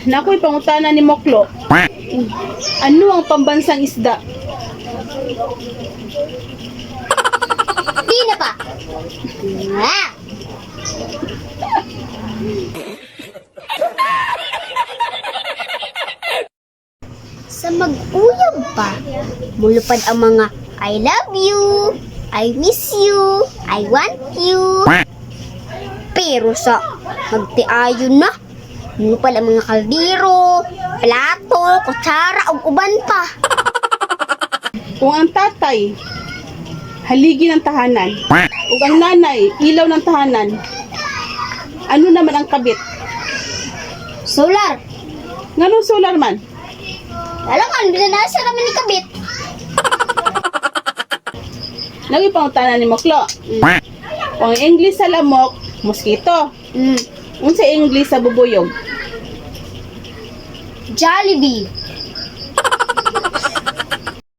Nakoy pangutana ni Moklo. Ano ang pambansang isda? Di na pa. Ah! Sa mag-uyab pa, mulupad ang mga "I love you, I miss you, I want you." Pero sa magtiayon na, mulupad ang mga kaldero, plato, kutsara, ug uban pa. Kung ang tatay, haligi ng tahanan, ug ang nanay, ilaw ng tahanan, ano naman ang kabit? Solar. Nganong solar man? Alam ka, binanasa naman ni Kabit. Nakoy pangutana ni Moklo. Kung ang English sa lamok, mosquito. Unsa English sa bubuyog? Jollibee.